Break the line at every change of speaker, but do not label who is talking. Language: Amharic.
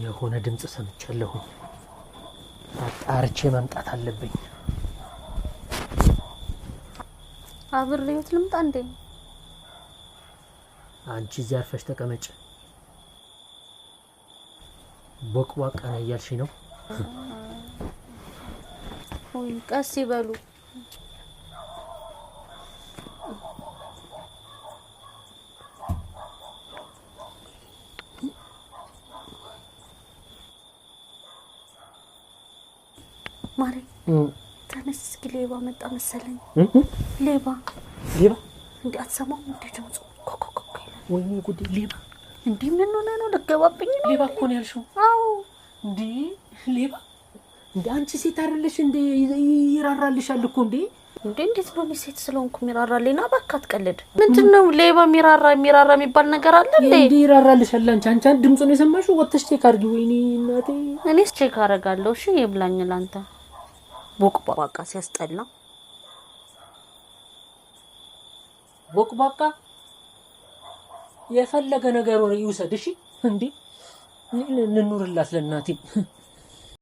የሆነ ድምፅ ሰምቻለሁ። አጣርቼ መምጣት አለብኝ።
አብሬዎት ልምጣ እንዴ?
አንቺ እዚህ አርፈሽ ተቀመጭ። ቦቅቧቃ ነህ እያልሽ ነው?
ወይ ቀስ ይበሉ። ማሬ ተነስ እስኪ፣ ሌባ መጣ መሰለኝ። ሌባ
ሌባ
እንዴ! አትሰማውም እንዴ ድምፁ? ኮኮኮ ይላል።
ወይኔ ጉዴ! ሌባ
እንዴ! ምን ሆነ ነው? ልገባብኝ ነው?
ሌባ እኮ ነው ያልሽው።
አዎ።
እንዴ ሌባ! እንዴ አንቺ ሴት አይደለሽ እንዴ? ይራራልሻል እኮ እንዴ።
እንዴ እንዴት ነው እኔ ሴት ስለሆንኩ የሚራራልኝ? ና እባክህ አትቀልድ። ምንድን ነው ሌባ የሚራራ የሚራራ የሚባል ነገር አለ እንዴ?
እንዴ ይራራልሻል። አንቺ ድምፁን የሰማሽው ወጥተሽ check አድርጊ። ወይኔ እናቴ።
እኔስ check አደርጋለሁ። እሺ ይብላኝ ላንተ። ቦቅቧቃ ሲያስጠላ።
ቦቅቧቃ የፈለገ ነገር ይውሰድ። እሺ እንዴ እንኑርላት ለእናቴ።